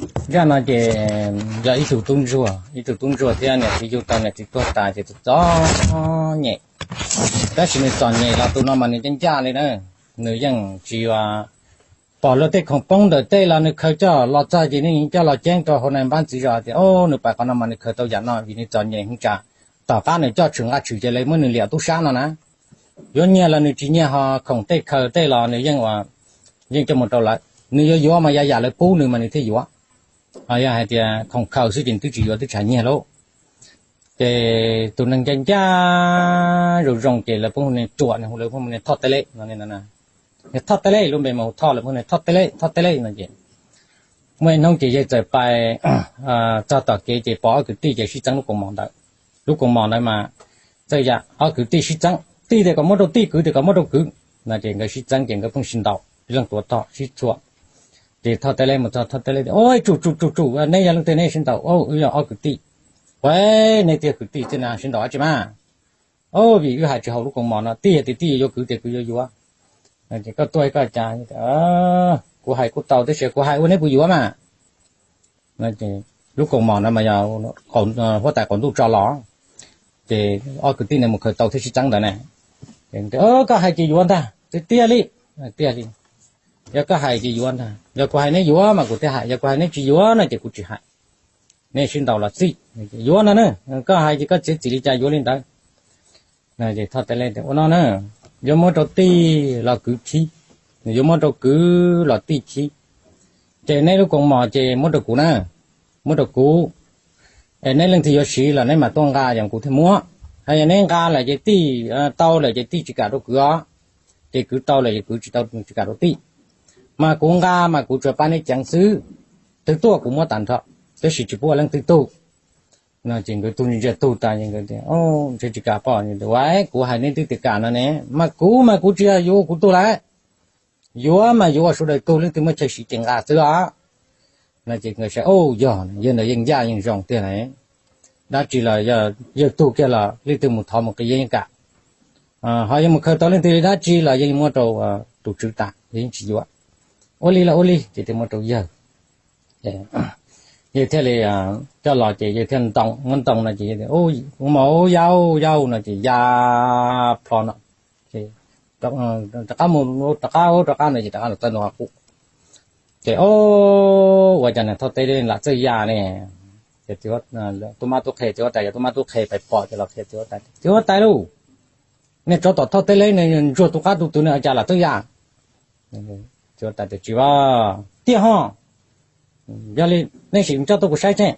Zaj no ces yog ib tug tub ntsuag, ib tug tub ntsuag thiab niam txiv yug tau niam txiv tuag tas ces txom nyem. Tab sis nws txom nyem los tus no mas nws ncaj ncaj li na. Nws yeej tsis pom luag tej khoom poob ntawm tej los nws khaws coj los txog ces nws coj los ceeb rau hauv nais npab txiv zos tias, o, nws pais qhov no mas nws khaws tau yam no vim nws txom nyem heev tsam tom qab nws coj tshwm nqa tshwm ces lawv muab nws liam tub sab no na. Yuav nyiag los nws tsis nyiag, ho khoom tej khaws tej los nws yeej, yeej coj mus rau lawv. Nws yuav yuav mas yam yam lawv pub nws mas nws thiaj yuav. Ho yog hais tias khoom khaws xwb ces nws twb tsis yuav, twb tsis hais nyiag lauj. Ces tus neeg ncaj ncaj zoo zoo ces lawv pheej hu nws ruam, lawv pheej hu nws Thoj Teb Leb no. Thoj Teb Leb, lub npe mas hu Thoj, lawv pheej hu nws Thoj Teb Leb, Thoj Teb Leb no ces muaj ib hnub ces yawg txawm pais txog tom kev ces pom ob kwv tij ces sib txeeb lub kaus mom ntawd. Lub kaus mom ntawd mas txawm yam ob kwv tij sib txeeb, tij tias kom muab rau tij, kwv tias kom muab rau kwv no ces nkawd sib txeeb ces nkawd pheej sib ntaus, ib leeg tuav tom sib txhuam. Ces Thoj Teb Leb mus txog, Thoj Teb Leb tias, o, tsum tsum tsum tsum, neb yog leej twg neb sib ntaus? Wb yog ob kwv tij. Ua, neb twb yog kwv tij thiab na sib ntaus dab tsi mas? O, vim wb hais tsis haum lub kaus mom no, tij tias tij yuav yuav, kwv tias kwv yuav yuav. Koj tuaj koj cas? Kuv hais kuj tau tab sis kuv hais ua neb puas yuav mas? Lub kaus mom no mas yog huab tais qaum ntuj tso los, ces ob kwv tij no mus khaws tau thiab sib txeeb ntawd na. Koj hais ces yuav ntag, tiag tiag li, tiag li. Yog koj hais ces yuav ntag, yog kuv hais neb yuav mas kuv thiaj hais, yog kuv hais neb tsis yuav no ces kuv tsis hais. Neb sib ntaus los txij, yuav no na, koj hais ces koj txiav txim li cas yuav li ntawd. Thoj Teb Leb tias, ua no na, yuav muab rau tij los kwv khib, yuav muab rau kwv los tij khib. Ces neb lub kaus mom ces muab rau kuv na, muab rau kuv. Es neb leej twg yuav siv los neb mam tuaj nqa, yog kuv thiaj muab. Hos yog neb nqa lawm ces tij tau lawm ces tij tsis kam rau kwv os, ces kwv tau lawm ces kwv tsis tau, tsis kam rau tij. Mas kuv nqa mas kuv tsuas pab neb ceev xwb, twg tuaj kuv muab tag nrho, tab sis tsis pub leej twg tug. No ces nkawd tug ntsia tug tas, ntshe tsis kam pom. Ua, kuv hais neb twb tias kam no ne, mas kuv mas kuv tsis yog yuav kuv tug lawm, yuav mas yuav ua sawv daws tug, leej twg muaj chaw siv ces nqa xwb os. No ces nkawd saib, o, yog, yawg ntawd yeej ncaj yeej zoo tiag na. Dab tsi los yog yawg tug kiag los leej twg mus thov mus qiv yeej kam. Ho yog mus khaws tau leej twg li dab tsi los yeej muab rau tus tswv tas, yeej tsis yuav. Ua li los ua li ces thiaj muab rau yawg. Yawg thiaj li coj los ces yawg thiaj ntoo, muab ntoo no ces, ua mos, yau yau no ces ya plho no. Rov qab mus, rov qab, rov qab no ces rov qab los txawb ntua qub. Ces, o, ua cas niag Thoj Teb Leb lam txawj ya ne? Ces txiv huab tais, tub mab tub qhe, txiv huab tais yog tub mab tub qhe pais pom ces los qhia txiv huab tais, txiv huab tais lauj, niag tsov tom Thoj Teb Leb ne, ntsuag tus qab tus twg ne, ua cas lam txawj ya? Txiv huab tais tias, tsis, tiag ho, yog li nej sim coj tuaj kuv saib tseg.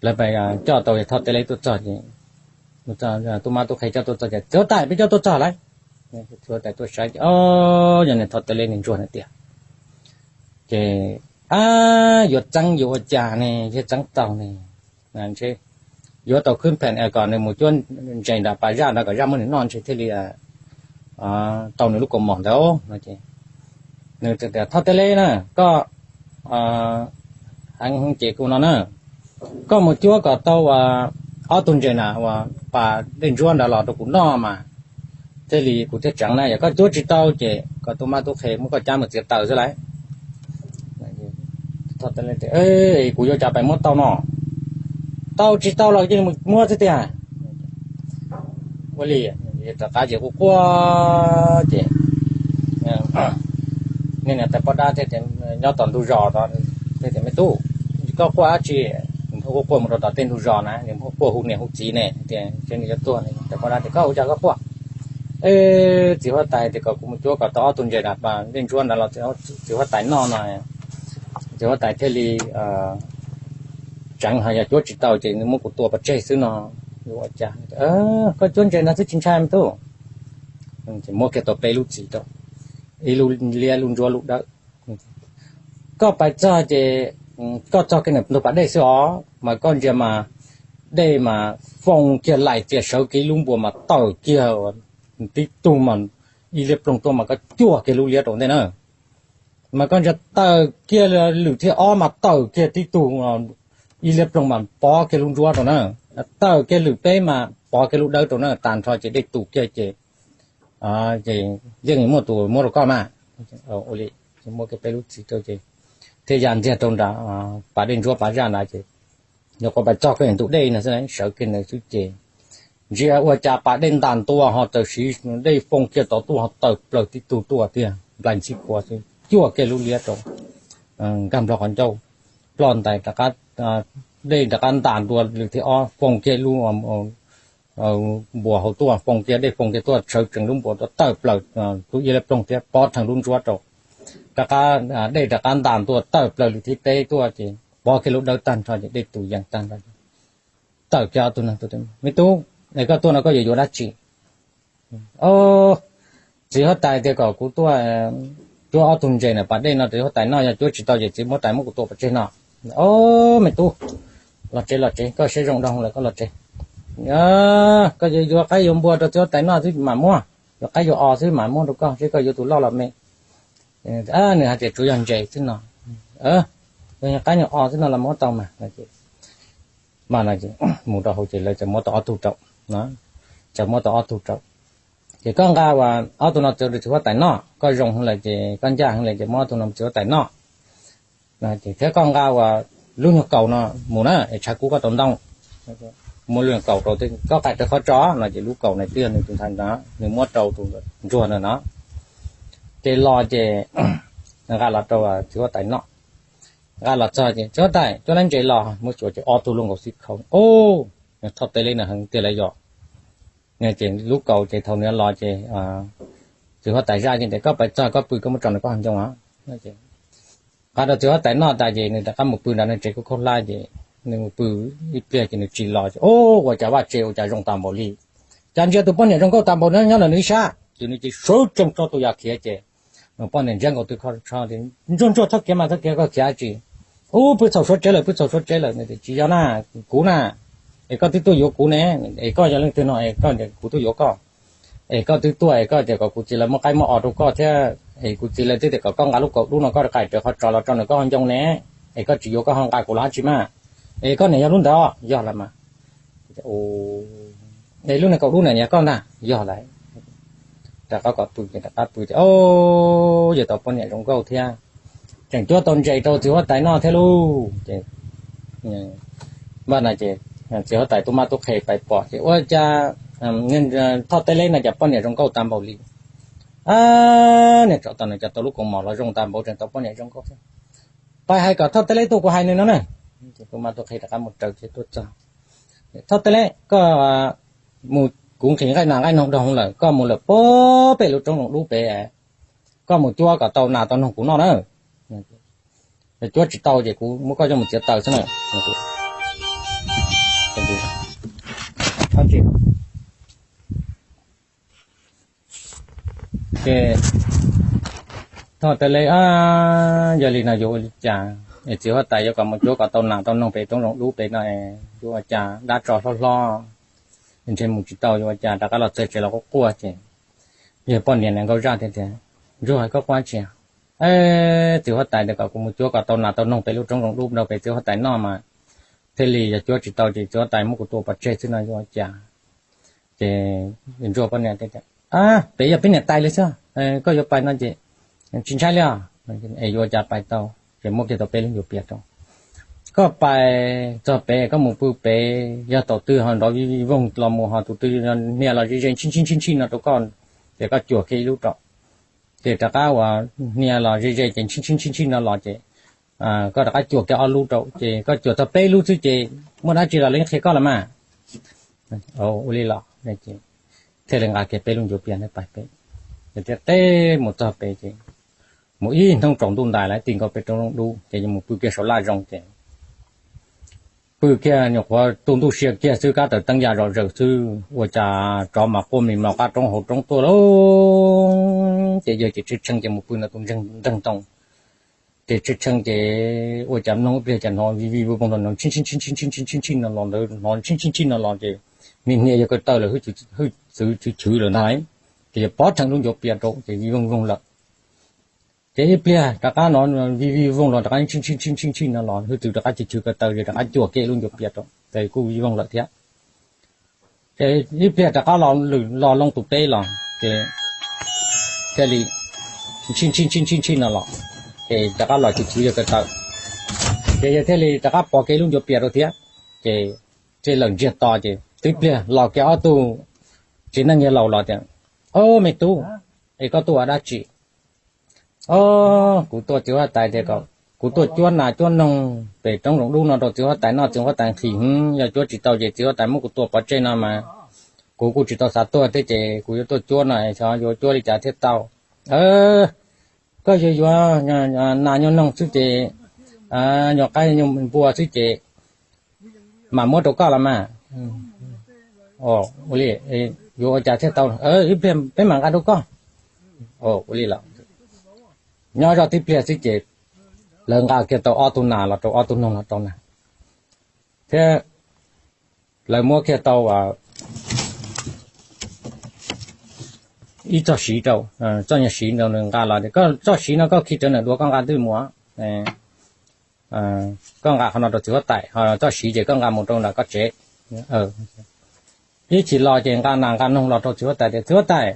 Lawv pais coj tau Thoj Teb Leb tuaj txog ces, tub mab tub qhe coj tuaj txog ces, txiv huab tais, peb coj tuaj txog lawm. Txiv huab tais tuaj saib ces, o, yog niag Thoj Teb Leb niag ntsuag na tiag. Ces, a, yuav txeeb yuav ua cas ne, thiaj txeeb tau ne? Ntshe yuav tau khwb pheem kom nws mus cuab ntses nram pas zaj nrad kom zaj muab nws noj ntshe thiaj li tau nws lub kaus mom ntawd no ces, nws tias, Thoj Teb Leb na, koj heev ces kuv no na, koj mus cuab kom tau ob tug ntses na uas pas dej ntsuab ntawd los rau kuv noj mas thiaj li kuv thiaj tseev na, yog koj cuab tsis tau ces kom tub mab tub qhe muab koj cab mus txiav taws xwb lauj. Kuv yuav cas pais muab tau no? Tau tsis tau los yeej mus muab xwb tiag. Ua li, rov qab ces quaj quaj ces niag niam tais poj dab thiaj nyob tom ntug zos tod, thiaj tias, me tub, koj quaj dab tsi? Quaj quaj mus rau tom tej ntug zos na, nws quaj hu niam hu txiv ne, tias nws yuav tuag. Niam tais poj dab tias, koj ua cas koj quaj? Txiv huab tais tias kom kuv mus cuab kom tau ob tug ntses dej ntsuab ntawd los txiv huab tais noj no, txiv huab tais thiaj li tseev, ho yog cuab tsis tau ces nws muab kuv tua pov tseg xwb no. Ua cas, koj cuab ntses ntawd xwb tsis ntshai me tub. Muab kiag tau peb lub txiv rau, ib lub liab, lub ntsuab, lub dawb. Koj pais txog ces koj txog kiag ntug pas dej xwb os, mas koj ntsia mas dej mas foo kiag laim txias sawv kiag, lub npua mas tawm kiag tib tug mas ib liab ploog tuaj mas koj cuag kiag lub liab rau ntej na. Mas koj ntsia tawm kiag lwm thiab ob mas tawm kiag tib tug ib liab ploog mas pov kiag lub ntsuab rau na. Tawm kiag lwm peb mas pov kiag lub dawb rau na, tag nrho ces dej tu kiag ces yeej muaj tus muab rau koj mas. Ua li, muab kiag peb lub txiv rau ces thiaj ya ntxiag rau nram pas dej ntsuab pas zaj ntawd ces nyuam qhuav pais txog koj tus dej no xwb, sawv kiag ntawd xwb ces ntsia ua cas pas dej ntas ntua ho txawm siv dej foo kiag tod tuaj ho tawm plaws tib tug tuaj tiag nplaig ntxhib puav xwb, cuaj kiag lub liab rau nkag nplog qhov ncauj, ploj ntais, dej rov qab ntas ntua lwm thib ob foo kiag lub npuas hauv tuaj, foo kiag dej foo kiag tuaj sawv tsees lub npuas tuaj tawm plaws tub iab liab ploog thiab pob rhees lub ntsuab rau. Rov qab, dej rov qab ntas ntua tawm plaws lwm thib peb tuaj ces pob kiag lub dawb tag nrho ces dej tus yees tag nrho. Tawm kiag ob tug no, me tub, es koj tuaj no koj yuav yuav dab tsi? Txiv huab tais tias kom kuv tuaj cuab ob tug ntses na, pas dej no txiv huab tais noj, yog cuab tsis tau ces txiv huab tais muab kuv tua pov tseg no. Au, me tub, los tsev los tsev, koj siab zoo dhau lawm, koj los tsev. Koj yuav qaib yuav npua rau txiv huab tais noj xwb mam muab, yuav qaib yuav os xwb mam muab rau koj, seb koj yuav tus loj los me. Nws hais tias tsuas yog ntses xwb no. Yog qaib yog os xwb no los muab tau mas. Mas no ces mus rau hauv ces lawv txawm muab tau ob tug rau, txawm muab tau ob tug rau. Ces koj nqa uas ob tug no rau txiv huab tais noj, koj zoo heev lawm ces koj ncaj heev lawm ces muab ob tug no rau txiv huab tais noj. Thiab koj nqa uas lub nyuag kaus no mus na es tshav kub koj tau ntoo. Muab lub nyuag kaus rau, koj qaij rawv qhov tso no ces lub kaus no twb yog nws tus ntxhais ntawd nws muab rau tus ntsuag ntawd no. Ces los ces nqa los rau txiv huab tais noj. Nqa los txog ces txiv huab tais cuab lab ntses los muab xyuas ces ob tug luaj nkaus xib khau. Thoj teb leb no heev tiag lawm yog. Ces lub kaus ces thaum nws los ces txiv huab tais zaj ces tias koj pais txog koj pw koj muab tso nws koj ho ncoo os. Nqa rau txiv huab tais noj tas ces nws rov qab mus pw nram nws tsev khaub khaub hlab ces nws mus pw ib pliag ces nws tsis los ces ua cas vaj tse ua cas zoo tas npaum li. Cas ntsia tus poj niam zoo nkauj tas npaum no nyob ntawm nws ib sab ces nws cia li sawv tsees tso tus yam khiav ces nws poj niam ntsiab nkaus tw kho tsho tias ntsuag ntsuag txhob khiav mas txhob khiav, koj khiav dab tsi? Ub, pw txhaum suav tsev lawm, pw txhaum suav tsev lawm. Tias tsis yog na, kuv na, es koj twb tuaj yuav kuv ne, es koj yog leej twg no es koj tias kuv tuaj yuav koj? Es koj twb tuaj es koj tias kom kuv txiv lawv muab qaib muab os rau koj thiab es kuv txiv lawv twb tias kom koj nqa lub kaus dub no koj qaij rawv qhov tsos los rau nws koj ho ncoo ne, es koj tsis yuav koj ho nqa kuv los dab tsi mas? Es koj niam yog lub ntawd os? Yog lawm mas. Es lub niag kaus dub na yog koj ntag? Yog lawm. Rov qab kom pw ces rov qab pw ces o, yog tau poj niam zoo nkauj thiab, tseem cuab tau ntses rau txiv huab tais noj thiab lauj. Ces npaj no ces txiv huab tais tub mab tub qhe pais pom ces ua cas Thoj Teb Leb no cas poj niam zoo nkauj tas npaum li. Niag tsov tom no cas tau lub kaus mom los zoo tas npaum tseem tau poj niam zoo nkauj thiab. Pais hais kom Thoj Teb Leb tuaj kuv hais nws no na. Ces tub mab tub qhe rov qab mus raws thiab tuaj txog. Thoj Teb Leb, koj mus, kuv nqhis nqaij nas nqaij noog dhau lawm, koj mus lawm pem lub roob zoov dub pem, koj mus cuab kom tau nas tau noog kuv noj na. Yog cuab tsis tau ces kuv muab koj coj mus txiav taws xwb na. Ces Thoj Teb Leb, yog li no yuav ua li cas? Es txiv huab tais yuav kom mus cuab kom tau nas tau noog pem roob zoov dub pem no, yuav ua cas dab tso hlob hlob, ntshe mus tsis tau, yuav ua cas? Rov qab los txog tsev los quaj quaj ces yog poj niam na nkauj zaj thiab tias, Ntsuag, koj quaj tsi? Txiv huab tais tias kom kuv mus cuab kom tau nas tau noog pem lub roob zoov dub rau pem txiv huab tais noj mas thiaj li, yog cuab tsis tau ces txiv huab tais muab kuv tua pov tseg xwb no yuav ua cas? Ces Ntsuag poj niam tias, pem yog peb niam tais li xwb, koj yuav pais no ces tsis ntshai li os. Es yuav ua cas pais tau? Ces muab kiag tau peb lub ncuav pias rau. Koj pais txog pem koj mus pw pem, yog thaum twg ho nrov vij vij voog los mus ho tus twg hnia los ze ze ntshib ntshib ntshib ntshib no rau koj, ces koj cuam kiag ib lub rau. Ces rov qab uas hnia los ze ze ces ntshib ntshib ntshib ntshib no los ces koj rov qab cuam kiag ob lub rau, ces koj cuam txog peb lub xwb ces muaj dab tsi los lawv qhia koj los mas. Ua li los, thiaj li nqa kiag peb lub ncuav pias pais pem. Ces thiaj teb mus txog pem ces mus ib hnub tsaus ntuj ntais lawv ti nkaus pem roob zoov dub ces yuav mus pw kiag saum laj zoo ces pw kiag nyuam qhuav tu ntuj sia kiag xwb, kab taws teeb ya zom zaws xwb, ua cas tsov mas quaj mis mos qab roob hauv roob tuaj lauj. Ces yawg ces tshee tshee ces mus pw ntawm tus nreeg ntoo. Ces tshee tshee ces ua cas mloog ib pliag cas hnov vij vij voog voog los ntshib ntshib ntshib ntshib ntshib ntshib ntshib no los ntawd, hnov ntshib ntshib ntshib no los ces nws hnia yawg ko taw lawm, hwj txwv chwv lawm ntag, ces yawg pov rhees lub ncuav pias rau ces vij voog voog lawm. Ces ib pliag rov qab hnov vij vij voog los rov qab ntshib ntshib ntshib ntshib no los hwj txwv rov qab chwv chwv ko taw ces rov qab cuam kiag lub ncuav pias rau ces kuj vij voog lawm thiab. Ces ib pliag rov qab los lwm los loo tus peb los ces thiaj li ntshib ntshib ntshib ntshib ntshib no los. Ces rov qab los chwv chwv yawg ko taw, ces yawg thiaj li rov qab pov kiag lub ncuav pias rau thiab. Ces lawm ntsiag to ces tib pliag los kiag ob tug txiv neej yawg laus los tias, Ob, me tub, es koj tuaj ua dab tsi? Ob, kuv tuaj, txiv huab tais tias kom kuv tuaj cuab nas cuab noog pem roob zoov dub no rau txiv huab tais noj, txiv huab tais nqhis heev, yog cuab tsis tau ces txiv huab tais muab kuv tua pov tseg no mas kuv kuj tsis tau xav tuag thiab ces kuv yuav tuaj cuab no, xyov yuav cuab li cas thiaj tau. Koj yuav yuav nas nyuag noog xwb ces, nyuag qaib nyuag npua xwb ces mam muab rau koj los mas. Ua li, yuav ua cas thiaj tau? Ib pliag peb mam nqa rau koj. Ua li los, nyob zoj tib pliag xwb ces lawv nqa kiag tau ob tug nas los rau, ob tug noog los rau na, thiab lawv muab kiag tau ib txoj siv rau, txoj nyuag siv rau nws nqa los. Koj txoj siv no koj khi rawv ntawm duav koj nqa twj mus, koj nqa qhov no rau txiv huab tais, ho txoj siv ces koj nqa mus rau nram koj tsev. Ib chim los ces nqa nas nqa noog los rau txiv huab tais tias, Txiv huab tais,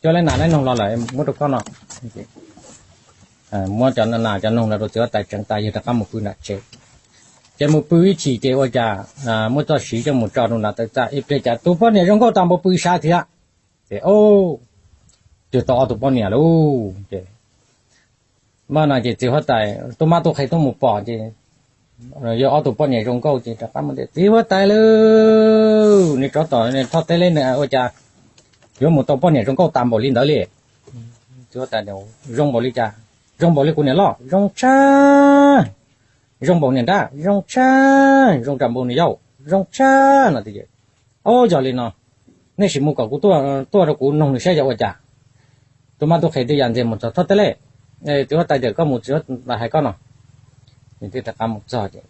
cov laib nas laib noog los lawm, muab rau koj no. Muab cov nas cov noog los rau txiv huab tais tseev tas, yawg rov qab mus pw nram tsev. Ces mus pw ib chim ces ua cas muab txoj siv coj mus tso rau nram taw txaj, ib pliag cas tus poj niam zoo nkauj tas npaum pw sab thiab. Ces, Au, twb tau ob tug poj niam lauj. Ces mas no ces txiv huab tais tub mab tub qhe tuaj mus pom ces yog ob tug poj niam zoo nkauj ces rov qab mus tias, Txiv huab tais lauj, nws tsov tom Thoj Teb Leb na ua cas yuav mus tau poj niam zoo nkauj tas npaum li ntawd li? Txiv huab tais, Zoo npaum li cas? Zoo npaum li kuv niam loj? Zoo tshaj. Zoo npaum niam nrab? Zoo tshaj. Zoo tshaj npaum niam yau? Zoo tshaj no. Au, yog li no, nej sim mus kom kuv tuaj rau kuv noog nws saib yog ua cas. Tus mab tub qhe twb ya ntxiag mus txog Thoj Teb Leb, txiv huab tais tias koj mus, txiv huab tais hais koj no. Nws thiaj rov qab mus txog ces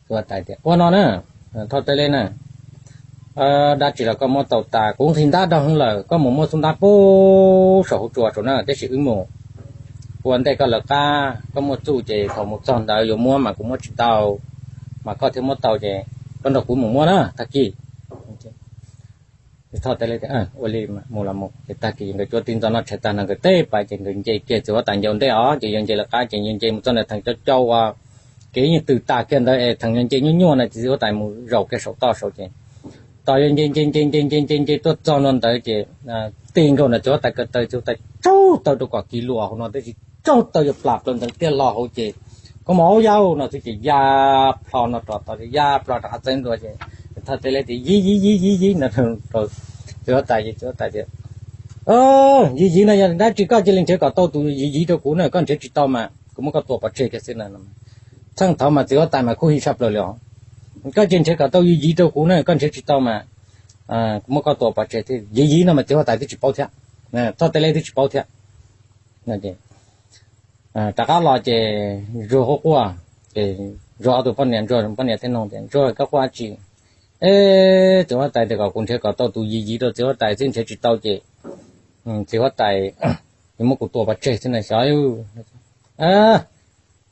txiv huab tais tias, Ua no na, Thoj Teb Leb na, dab tsi los koj muab tau tas, kuv nqhis ntab dog hwv lawm, koj mus muab xub ntab pub saum hauv tsua saum na, tab sis wb mus ua ntej koj lawv qab, koj muaj txuj ces thaum mus txog ntawd yuav muab mas kuv muab tsis tau, mas koj thiaj muab tau ces koj nrog kuv mus muab na tag kis. Thoj Teb Leb, Ua li, mus los mus. Ces tag kis nkawd cuab tij ntxo noj tshais tag no nkawd teb pais ces nkawd nce kiag txiv huab tais ncau ntej os, ces yog nce lawv qab ces yog nce mus txog ntawd theem cau cau uas kev yeej tws tas kiag ntawd es theem yog nce nyuaj nyuaj no ces txiv huab tais mus zaum kiag saum toj saud ces tos yog nce nce nce nce nce nce nce tuaj txog ntua ntawd ces tig nkaus ntawm txiv huab tais ko taw, txiv huab tais tsaug taw rau kom kiv lus hauv no tab sis tsaug taw yuav plam plaws ntawd tiaj hlo hauv ces koj mus ua yau no xwb ces ya plho no rov tod, ya plho rov qab txeeb ntua ces Thoj Teb Leb tias, Yiv yiv yiv yiv yiv no rau txiv huab tais ces txiv huab tais tias, Yiv yiv no yog dab tsi? Koj cia li nrhiav kom tau tus yiv yiv rau kuv na, koj nrhiav tsis tau mas kuv muab koj tua pov tseg kiag xwb na. Txheej thaud mas txiv huab tais mas khuv xim tshaj plaws li os. Koj cia li nrhiav kom tau yiv yiv rau kuv na, koj nrhiav tsis tau mas kuv muab koj tua pov tseg thiab. Yiv yiv no mas txiv huab tais twb tsis paub thiab, Thoj Teb Leb twb tsis paub thiab. Rov qab los ces Ntsuag quaj quaj, ces Ntsuag ob tug poj niam, Ntsuag poj niam thiaj nug tias, Ntsuag, koj quaj dab tsi? Eb, txiv huab tais tias kom kuv nrhiav kom tau tus yiv yiv rau txiv huab tais xwb, nrhiav tsis tau ces txiv huab tais yuav muab kuv tua pov tseg xwb na xyov.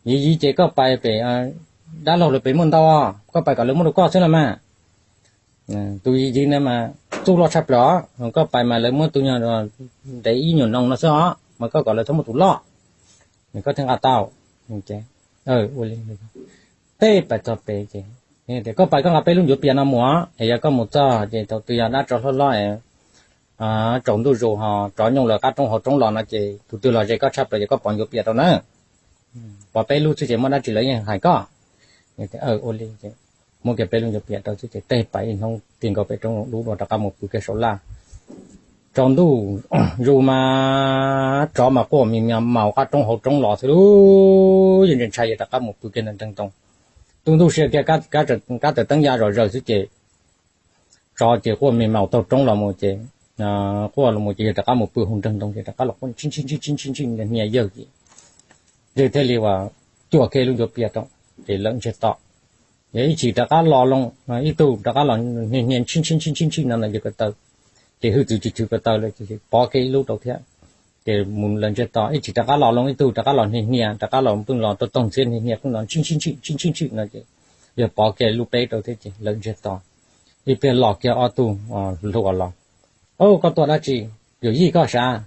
Yiv yiv ces koj pais pem dab laug lawv pem muaj ntau, koj pais kom lawv muab rau koj xwb los mas. Tus yiv yiv na mas txuj loj tshaj plaws os, koj pais mas lawv muab tus nyuag ntev ib nyuag noo no xwb os, mas koj kom lawv txhob muab tus loj, koj thiaj nqa tau. Ua li, teb pais txog pem ces, Koj pais koj nqa peb lub ncuav pias no mus, es yog koj mus txog ces thaum twg yog dab tsov hlob hlob, tsaus ntuj zus ho tsov nyooj lawv qab roob hauv roob los no ces tus twg los ze koj tshaj plaws ces koj pov ncuav pias rau na. Pov peb lub xwb ces muaj dab tsi lawv yeej hais koj. Ua li, muab kiag peb lub ncuav pias rau xwb ces teb pais ib hnub tig nkaus pem roob dub dua rov qab mus pw kiag saum laj. Tsaus ntuj zus mas tsov mas quaj mis mas maus qab roob hauv roob los xwb lauj, yeej ntshai ntshai yawg rov qab mus pw kiag nram nreeg ntoo. Tu ntuj sia kiag kab tawm teeb ya zom zaws xwb ces tsov ces quaj mis maus taug roob los mus ces, quaj los mus ces yawg rov qab mus pw hauv nreeg ntoo ces rov qab los quaj ntshib ntshib ntshib ntshib ntshib ntshib hnia yawg ces yawg thiaj li uas cuam kiag lub ncuav pias rau ces lawm ntsiag to. Yog ib chim rov qab los loo ib tug rov qab los hnia hnia ntshib ntshib ntshib ntshib ntshib no ntawm yawg ko taw, ces hwj txwv chwv chwv ko taw lawm ces pov kiag ib lub rau thiab. Ces mus lawm ntsiag to, ib chim rov qab los loo ib tug rov qab los hnia hnia, rov qab los pheej los taug taug ntxhiab hnia hnia pheej los ntshib ntshib ntshib ntshib ntshib no ces yawg pov kiag lub peb rau thiab ces lawm ntsiag to. Ib pliag los kiag ob tug hluas los, Au, koj tuaj dab tsi? Yawm yij koj sav?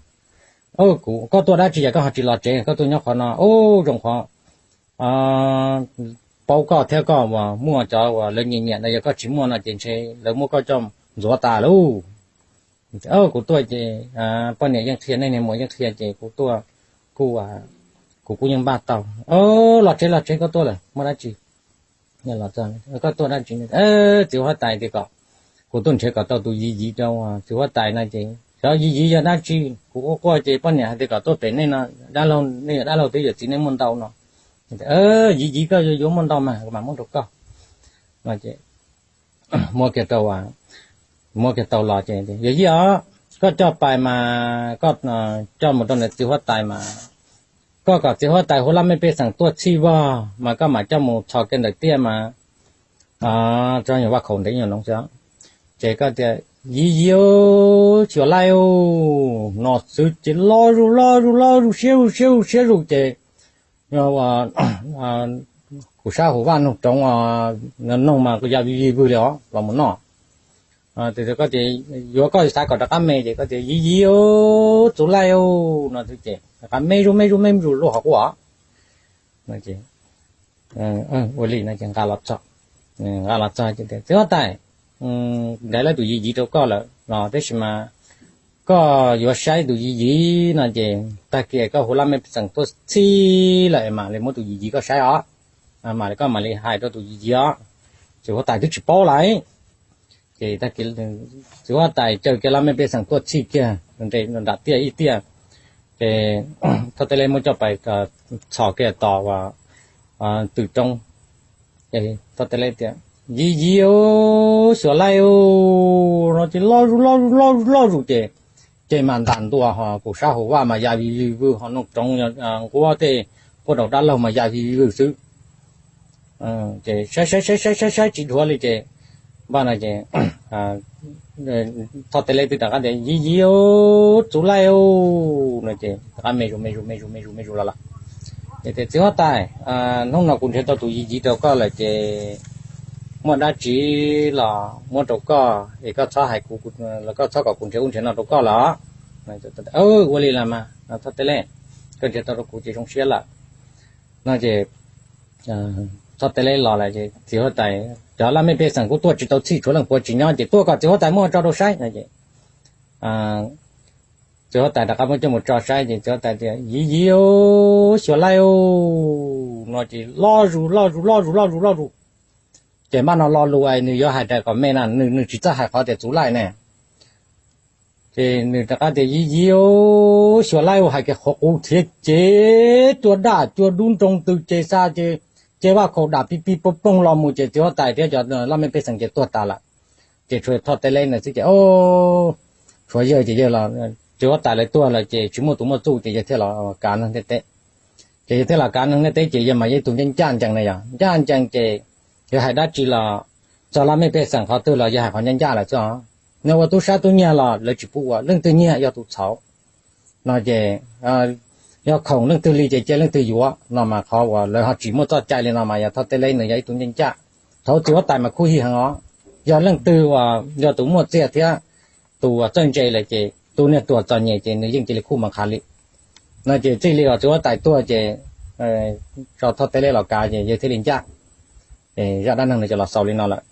Kuv, koj tuaj dab tsi yog koj ho tsis los tsev, koj tuaj nyob qhov no ub zoo qhov paub koj thiab koj uas muaj cov uas lawv nyiam nyiam no, yog koj tsis muaj no ces ntshe lawv muab koj coj ntxuav tas lauj. Kuv tuaj ces poj niam yeej qhia, nej niag muam yeej qhia ces kuv tuaj kuj, kuv kuj yeej npaj tau. Los tsev los tsev, koj tuaj lawm muaj dab tsi? Koj tuaj dab tsi? Txiv huab tais tias kom kuv tuaj nrhiav kom tau tus Yiv Yiv rau txiv huab tais no ces xyov Yiv Yiv yog dab tsi, kuv quaj quaj ces poj niam hais tias kom tuaj pem nej no, dab laug, nej yog dab laug twb yawm txiv nej muaj ntau no. Yiv Yiv koj yuav yuav muaj ntau mas kuv mam muab rau koj no ces muab kiag rau, muab kiag tau los ces, Yawm Yij os, koj coj pais mas koj coj mus rau ntawm txiv huab tais mas koj kom txiv huab tais hu laj mej pej xeem tuaj txhij vog mas koj mam coj mus txhos kiag ntawm tiaj mas tso yog vaj khaum ntev nyuag no xwb. Ces koj tias, Yiv Yiv, Xyuas Laij no xwb ces loj zus loj zus loj zus siab zus siab zus siab zus ces kuv sab hauv vaj noog roov noog mas ya vij vij vwg li os los mus noj. Koj tias yuav koj xav kom rov qab me ces koj tias, Yiv Yiv, Txuv Laij no xwb ces rov qab me zus me zus me zus luaj hauv qub os. Ua li no ces nqa los txog, nqa los txog ces tias, Txiv huab tais, nrhiav lawv tus Yiv Yiv rau koj lawm los tab sis mas koj yuav saib tus Yiv Yiv no ces tag kis koj hu laj mej pej xeem tuaj txhij lawm mam li muab tus Yiv Yiv koj saib os, mam li koj mam li hais rau tus Yiv Yiv os. Txiv huab tais twb tsis paub lawm. Ces tag kis txiv huab tais caw kiag laj mej pej xeem tuaj txhij kiag nram tiaj ib tiaj, ces Thoj Teb Leb muab coj pais txhos kiag tom tw roob. Ces Thoj Teb Leb tias, Yiv Yiv, Xyuas Laij no ces loj zus loj zus loj zus loj zus ces, ces mas ntas ntua ho kuv sab hauv vaj mas ya vij vij vwg ho noog roov nquab tej puab rau dab laug mas ya vij vij vwg xwb. Ces saib saib saib saib saib tsis dhuav li ces npaj no ces Thoj Teb Leb twb rov qab tias, Yiv Yiv, Txuv Laij no ces rov qab me zus me zus me zus me zus me zus los lawm. Ces tias, Txiv huab tais, hnub no kuv nrhiav tau tus Yiv Yiv rau koj lawm ces muaj dab tsi los muab rau koj es koj txhob hais kuv, los koj txhob kom kuv nrhiav ub nrhiav no rau koj lawm. Ua li los mas Thoj Teb Leb, koj nrhiav tau rau kuv ces zoo siab lawm. No ces Thoj Teb Leb los lawm ces txiv huab tais, cov laj mej pej xeem kuj tuaj tsis tau txhij, tshuav leej puav tsis nyob ces tuaj kom txiv huab tais muab tso rau saib no ces txiv huab tais rov qab muab coj mus tso saib ces txiv huab tais tias, Yiv Yiv, Xyuas Laij no ces loj zus loj zus loj zus loj zus loj zus. Ces npaj no lo lus es nws yuav hais tias kom me na, nws tsis txawj hais qhov tias Txuv Laij ne. Ces nws rov qab tias, Yiv Yiv, Xyuas Laij, hais kiag qhov qub thiab ces cua daj cua dub nroo tw ces xa ces, ces vaj khaum dam pib pib poob poob los mus ces txiv huab tais thiab cov laj mej pej xeem ces tuag tas lawm. Ces tshuav Thoj Teb Leb no xwb ces tshuav yawg ces yawg los, txiv huab tais lawv tuag lawm ces tsis muaj tus muaj txuj ces yawg thiaj los kav neeg ntiaj teb. Ces yawg thiaj los kav neeg ntiaj teb ces yawg mas yog ib tug ncaj ncaj ncees na, yog ncaj ncees ces yawg hais dab tsi los txog laj mej pej xeem qhov twg los yawg hais qhov ncaj ncaj lawm xwb os. Nws ua tub sab tub nyiag los lawv tsis pub ua, leej twg nyiag yog tus txhaum. No ces yog khoom leej twg li ces cia leej twg yuav no mas qhov uas lawv ho tsis muaj txoj cai li no mas yog Thoj Teb Leb nws yog ib tug ncaj ncaj. Thaum txiv huab tais mas khuv xim heev os, yog leej twg uas yog tus muaj txiaj thiab tus uas txawj ntse lawm ces tus niag ruam txom nyem ces nws yeej cia li khuj mas qhav li. No ces txij li uas txiv huab tais tuag ces tso Thoj Teb Leb los kav ces yawg thiaj li ncaj. Zaj dab neeg no ces los xaus li no lawm.